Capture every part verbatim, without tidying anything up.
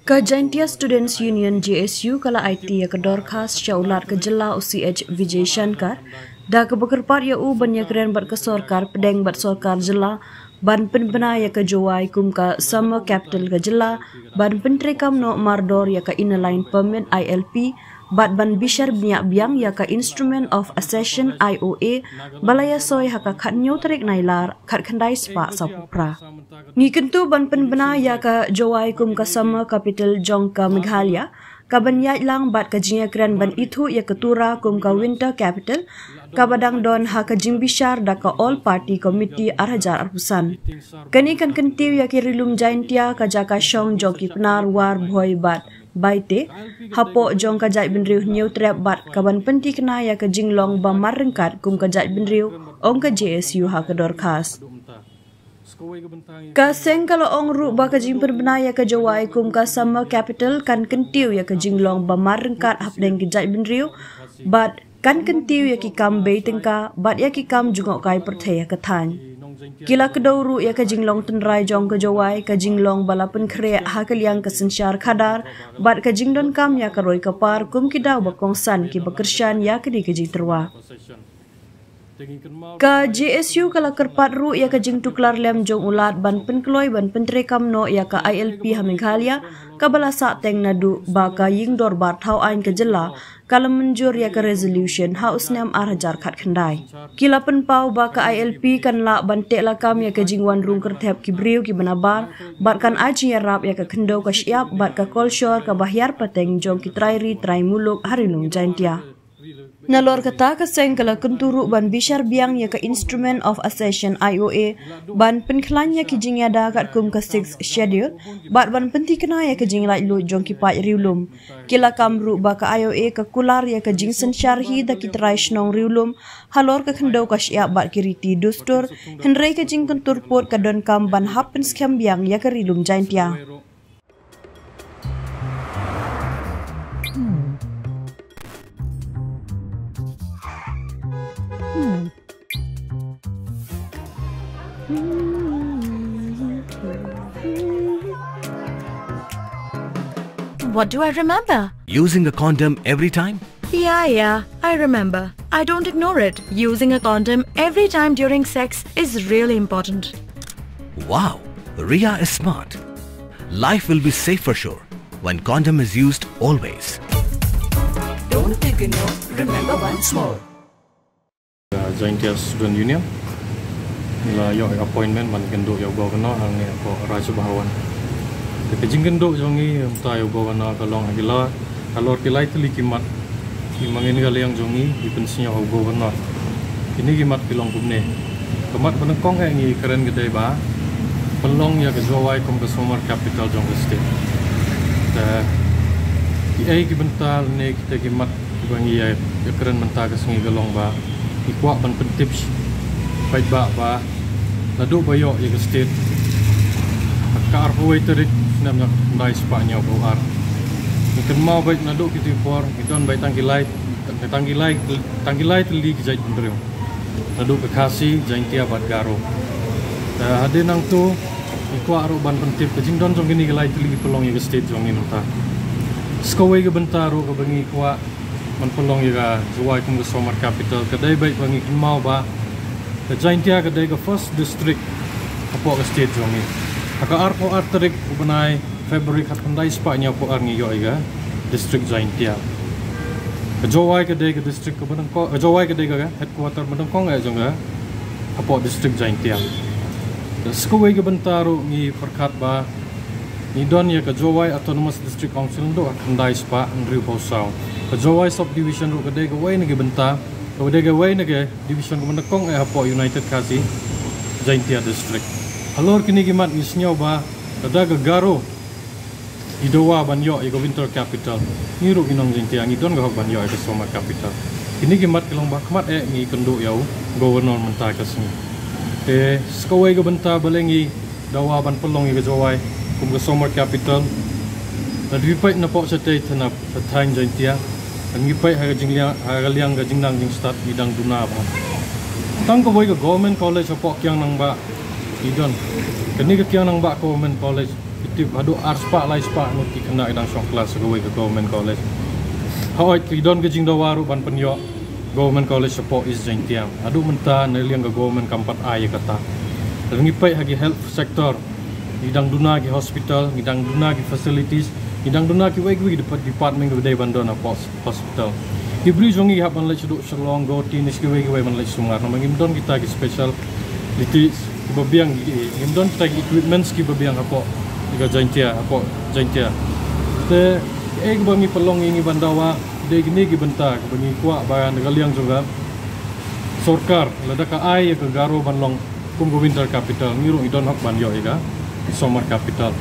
Ka Jaintia Students Union, J S U, ka la aiti ïa ka dorkhas sha u Lat ka jylla, u C H Vijay Shankar, da kaba kyrpad ïa u ban ïakren bad ka sorkar pdeng bad sorkar jylla ban pynbna ïa ka Jowai kum ka summer capital ka jylla, ban pyntreikam noh mardor ïa ka Inner Line Permit, I L P, bad ban bishar bniah biang ïa ka Instrument of Accession, I O A, ba la ïasoi ha ka khathynñiew tarik Nailar, khatkhyndai spah sawphew phra. Ngi kyntu ban pynbna ïa ka Jowai kum ka summer capital jong ka Meghalaya, kaban ïaid lang bad ka jingïakren ban ithuh ïa ka Tura kum ka winter capital, kaba dang don ha ka jingbishar da ka All Party Committee ar hajar arphew san. Kane kan kyntiew ïa ki ri lum Jaintia, ka jaka shong jong ki Pnar, War, Bhoi bad Baite hapoh jong ka jaitbynriew Hynñiewtrep, bad kaban pynthikna ïa ka jinglong ba marryngkat kum ka jaitbynriew, ong ka J S U ha ka dorkhas. Ka seng ka la ong ruh ba ka jingpynbna ïa ka Jowai kum ka summer capital kan kyntiew ïa ka jinglong ba marryngkat hapdeng ki jaitbynriew, bad kan kyntiew ïa ki kam bei tyngka bad ïa ki kam jngohkai pyrthei ha ka thaiñ. Ki la kdew ruh ïa ka jinglong tynrai jong ka Jowai, ka jinglong ba la pynkhreh ha ka liang ka synshar khadar bad ka jingdonkam ïa ka roi ka par kum ki daw ba kongsan kiba kyrshan ïa kane ka jingtyrwa. Ka J S U ka la kyrpad ruh ïa ka jingtuklar lem jong u Lat ban pynkloi ban pyntreikam noh ïa ka I L P ha Meghalaya, kaba la sahteng naduh ba ka Ïing Dorbar Thaw Aiñ ka jylla ka la mynjur ïa ka resolution ha u snem ar hajar khatkhyndai. Ki la pynpaw ba ka I L P kan lah ban teh lakam ïa ka jingwan rung kyrthep ki briew kiba nabar, bad kan ai jingïarap ïa ka khyndew ka shyiap bad ka kolshor kaba hiar pateng jong ki trai ri trai muluk ha Ri Lum Jaintia. Nalor kata, ka seng ka la kyntu ruh ban bishar biang ïa ka Instrument of Accession, I O A, ban pynkhlaiñ ïa ki jingïada katkum ka Sixth Schedule, bad ban pynthikna ïa ka jinglaitluid jong ki paid riewlum. Ki la kam ruh ba ka I O A ka kular ïa ka jingsynshar hi da ki trai shnong riewlum halor ka khyndew ka shyiap bad ki riti dustur, hynrei ka jingkyntur pud ka donkam ban hap pynskhem biang ïa ka Ri Lum Jaintia. What do I remember? Using a condom every time? Yeah, yeah, I remember. I don't ignore it. Using a condom every time during sex is really important. Wow, Ria is smart. Life will be safe for sure when condom is used always. Don't ignore, remember once more. Jaintia Student Union la ïoh appointment ban kynduh ïa u Governor hangne hapoh Raj Bhavan. Te ka jingkynduh jong ngi mynta ïa u Governor ka long ha ki la, halor ki lai tylli ki mat ki ma ngi na ka liang jong ngi ngi pynsngew ha u Governor. Kine ki mat ki long kumne. Ka mat ba nyngkong eh ngi kren ka dei ba pynlong ïa ka Jowai kum ka summer capital jong ka state. Te kiei ki bynta lane kita ki mat kiba ngi ïa, ïa kren mynta ka sngi ka long ba ngi kwah ban pyntip sha paidbah ba naduh ba ïoh ïa ka state ha ka arphew wei tarik snem khatkhyndai spah hynñiewphew ar. Ngi kynmaw beit naduh kito ki por ngi don beit tang ki lai, tang ki lai, tang ki lai tylli ki jaitbynriew. Naduh ka Khasi, Jaintia bad Garo. Te hadien nangto ngi kwah ruh ban pyntip ka jingdon jong kine ki lai tylli ki pynlong ïa ka state jong ngi mynta. Sa kawei ka bynta ruh kaba ngi kwah ban pynlong ïa ka Jowai kum ka summer capital ka dei beit ba ngi kynmaw ba ka Jaintia ka dei ka first district hapoh ka state jong ngi. Ha ka arphew ar tarik u bnai February khatkhyndai spah hynñiewphew ar ngi ïoh ïa ka district Jaintia. Ka Jowai ka dei ka district kaba nyngkong, ka Jowai ka dei ka headquarter ba nyngkong eh jong ka hapoh district Jaintia. Te sa kawei ka bynta ruh ngi pyrkhat ba ngi don ïa ka Jowai Autonomous District Council naduh ha khyndai spah hynriewphew saw. Ka Jowai Subdivision ruh ka dei kawei na ki bynta, ka dei kawei na ka division kaba nyngkong eh hapoh United Khasi Jaintia District. Halor kine ki mat ngi sngew ba lada ka Garo i dawa ban ïoh ïa ka winter capital, ngi ruh ngi nong Jaintia ngi don ka hok ban ïoh ïa ka summer capital. Kine ki mat ki long ba khmat eh ngi kynduh ïa u Governor mynta ka sngi. Te sa kawei ka bynta balei ngi dawa ban pynlong ïa ka Jowai kum ka summer capital. Lada phi peit napoh shatei thanap sha thaiñ Jaintia, lada ngi peit ha ka jingliang, ha ka liang ka jingnang jingstad ngi dang duna bha. Tang kawei ka government college hapoh Kiang Nangbah ngi don. Kane ka Kiang Nangbah Government College Tip haduh ar spah lai spah ngut ki khynnah ki dang shong klas ha kawei ka government college. Hooid, ki don ka jingdawa ruh ban pynïoh government college shapoh East Jaintia. Haduh mynta na liang ka government kam pat ai ïa kata. Lada ngi peit ha ki health sector, ngi dang duna ki hospital, ngi dang duna ki facilities, ngi dang duna kiwei kiwei ki dep-, department kiba dei ban don hapoh hospital. Ki briew jong ngi hap ban leit shaduh Shillong, Guwahati ne sha kiwei kiwei ban leit sumar. Namar ngim don kita ki speciality kiba biang, ki, ngim don kita ki equipments kiba biang hapoh ka Jaintia, hapoh Jaintia. Te, eh, kiba ngi pynlong ïa ngi ban dawa, dei kine ki bynta kiba ngi kwah ba na ka liang jong ka sorkar, lada ka ai ïa ka Garo ban long kum ka winter capital, ngi ruh ngi don hok ban ïoh ïa ka summer capital.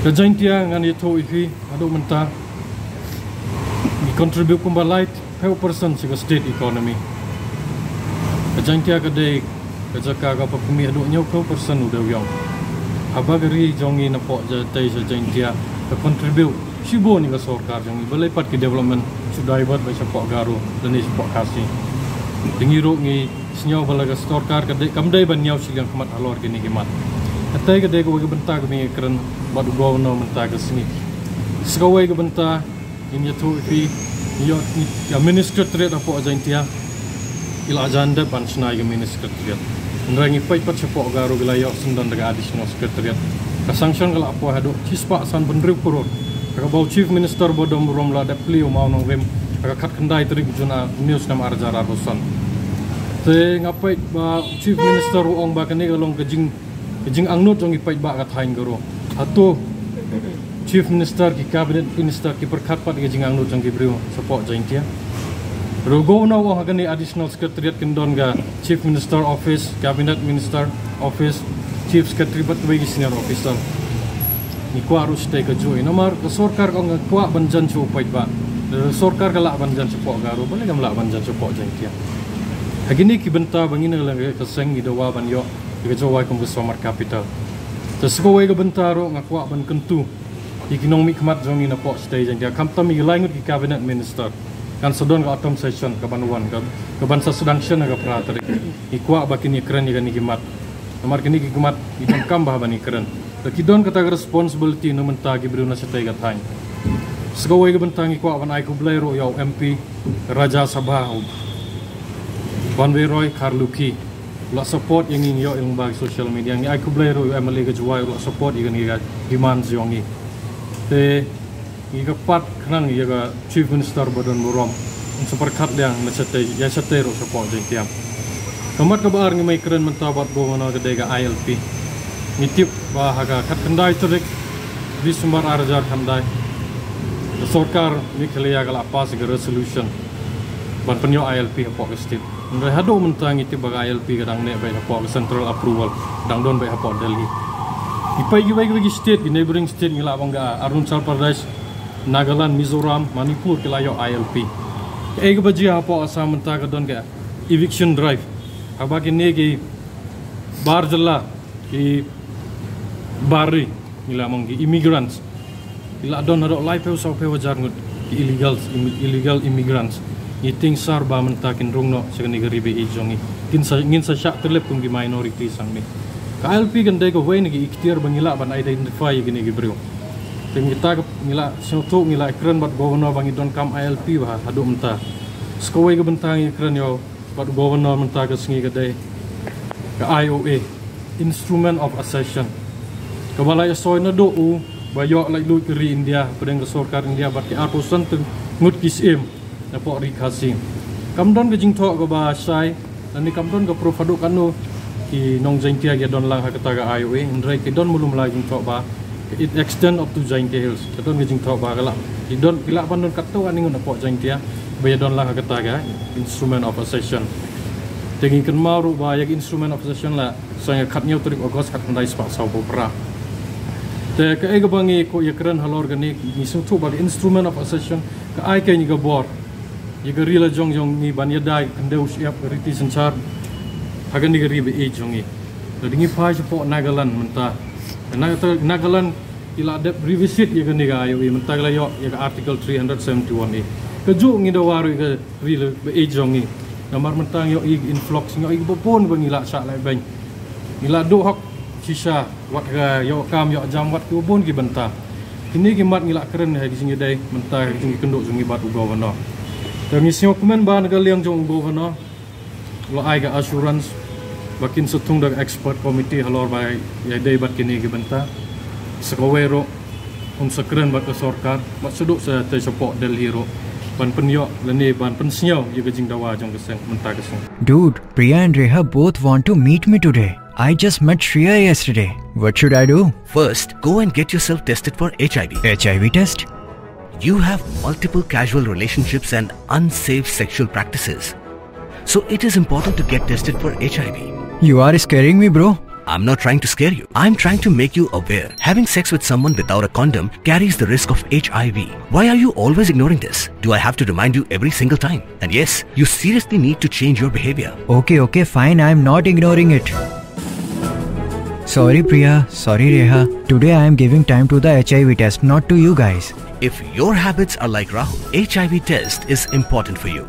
Ka Jaintia ngan ïathuh ïa phi, haduh mynta ngi contribute kumba laiphew percent sha ka state economy. Ka Jaintia ka dei ka jaka kaba kmie haduh hynñiewphew percent u dewïong. Haba ka ri jong ngi napoh Jaintia, sha Jaintia ka contribute shibun ïa ka sorkar jong ngi, balei pat ki development shu divert beit shapoh Garo lane shapoh Khasi. Te ngi ruh ngi sngew ba la ka sorkar ka dei, kam dei ban ñiew shiliang khmat halor kine ki mat. Katei ka dei kawei ka bynta kaba ngi kren bad u Governor mynta ka sngi. Sa kawei ka bynta ngin ïathuh ïa phi, ïoh ngi ka Mini Secretariat hapoh Jaintia. I la jan dep ban shna ïa ka Mini Secretariat. Hynrei ngi peit pat shapoh Garo ki la ïoh syndon da ka Additional Secretariat. Ka sanction ka la poi haduh shispah sanphew hynriew klur. Kaba u Chief Minister ba don burom la dep plie, u Mawnongrim, ha ka khatkhyndai tarik u Jun, u hynñiew snem ar hajar arphew san. Te nga peit ba u Chief Minister u ong ba kane ka long ka jing, ka jingangnud jong ki paidbah ka thaiñ Garo. Hato Chief Minister, ki Cabinet Minister ki pyrkhat pat ïa ka jingangnud jong ki briew shapoh Jaintia? Ruh u Governor u ong ha kane Additional Secretariat kin don ka Chief Minister Office, Cabinet Minister Office, Chief Secretary bad kiwei ki senior officer. Ngi kwah ruh shatei kajuh, namar ka sorkar ka ong ka kwah ban jan sha u paidbah. Lada ka sorkar ka lah ban jan shapoh Garo, balei kam lah ban jan shapoh Jaintia? Ha kine ki bynta ba ngi na ka liang ka seng ngi dawa ban ïoh ïa ka Jowai kum ka summer capital. Te sa kawei ka bynta ruh nga kwah ban kyntu ïa ki nongmihkhmat jong ngi napoh shatei Jaintia, khamtam ïa ki lai ngut ki Cabinet Minister. Kan sa don ka autumn session kaban wan, ka, kaban sa sdang shen ha ka phra tarik. Ngi kwah ba kin ïakren ïa kine ki mat. Namar kine ki mat ngi donkam bha ban ïakren. Te ki don kata ka responsibility na bynta ki briew na shatei ka thaiñ. Sa kawei ka bynta ngi kwah ban ai khublei ruh ïa u M P Rajya Sabha, u Banwe Roy Kharlukhi. La support ïa ngi, ngi ïoh ïa ngi ba social media. Ngi ai khublei ruh ïa u M L A ka Jowai ruh la support ïa kane ka demand jong ngi. Te ngi kyrpad khnang ïa ka Chief Minister ba don burom un sa pyrkhat liang na shatei, ïa shatei ruh shapoh Jaintia. Ka mat kaba ar ngi mei kren mynta bad Governor ka dei ka I L P. Ngi tip ba ha ka khatkhyndai tarik December ar hajar khyndai, ka sorkar Meghalaya ka la pass ïa ka resolution ban pynïoh I L P hapoh ka state. Hynrei haduh mynta ngi tip ba ka I L P ka dang neh beit hapoh ka central approval, dang don beit hapoh Delhi. Ngi peit kiwei kiwei ki state, ki neighboring state, ngi lah ban ong ka Arunachal Pradesh, Nagaland, Mizoram, Manipur ki la ïoh I L P. Kaei kaba jia hapoh Assam mynta ka don ka eviction drive. Haba kine ki bar jylla, ki bar ri, ngi lah ban ong ki immigrants, ki la don haduh laiphew sawphew hajar ngut ki illegal, im-, illegal immigrants. Ngi tieng sar ba mynta kin rung noh sha kane ka ri ba ïeit jong ngi. Kin sa, ngin sa shah tyllep kum ki minority shangne. Ka I L P kan dei kawei na ki ikhtiar ba ngi lah ban identify ïa kine ki briew. Te ngi ta ka, ngi la sngewthuh, ngi la kren bad Governor ba ngi donkam I L P bha haduh mynta. Sa kawei ka bynta ngi kren ïa u bad Governor mynta ka sngi ka dei ka I O A, Instrument of Accession, kaba la ïasoi naduh u ba ïoh laitluid ka ri India, hapdeng ka sorkar India bad ki arphew san ngut ki syiem napoh ri Khasi. Kam don ka jingthoh kaba shai, lane kam don ka proof haduh katno ki nong Jaintia ki don lang ha kata ka I O A, hynrei ki don mulum la jingthoh ba it extend up to Jaintia Hills. Ka don ka jingthoh ba ka lah, ki don, ki lah ban don katto katne ngut napoh Jaintia ba ïa don lang ha kata ka Instrument of Accession. Te ngi kynmaw ruh ba ïa ka Instrument of Accession la sdang ïa ka khathynñiew tarik August khatkhyndai spah sawphew phra. Te kaei kaba ngi kwah ïakren halor kane, ngi sngewthuh ba ka Instrument of Accession ka ai ka ngi ka bor ïa ka ri la jong jong ngi ban ïada ïa ka khyndew shyiap ka riti synshar ha kane ka ri ba ïeit jong ngi. Lada ngi phai shapoh Nagaland mynta, Nag-, Nagaland ki la dep revisit ïa kane ka I O A, mynta ki la ïoh ïa ka Article three hundred seventy-one A. Kajuh ngi dawa ruh ïa ka ri la ba ïeit jong ngi. Namar mynta ngi ïohi influx, ngi ïohi ba bun ba ngi la shah lehbeiñ. Ngi la duh hok shisha, wat ka ïoh kam ïoh jam, wat ki bun ki bynta. Kine ki mat ngi la kren ha ki jingïadei mynta ha ki jingïakynduh jong ngi bad u Governor. Te ngi sngew kmen ba na ka liang jong u Governor la ai ka assurance ba kin sa thung da ka expert committee halor ba ïadei bad kine ki bynta. Sa kawei ruh un sa kren bad ka sorkar, bad sa duh sa te shapoh Delhi ruh ban pynïoh lane ban pynsngew ïa ka jingdawa jong ka seng mynta ka seng. Dude, Priya and Reha both want to meet me today. I just met Shreya yesterday. What should I do? First, go and get yourself tested for H I V. H I V test? You have multiple casual relationships and unsafe sexual practices. So it is important to get tested for H I V. You are scaring me, bro. I'm not trying to scare you. I'm trying to make you aware. Having sex with someone without a condom carries the risk of H I V. Why are you always ignoring this? Do I have to remind you every single time? And yes, you seriously need to change your behavior. Okay, okay, fine. I'm not ignoring it. Sorry, Priya. Sorry, Reha. Today I am giving time to the H I V test, not to you guys. If your habits are like Rahul, H I V test is important for you.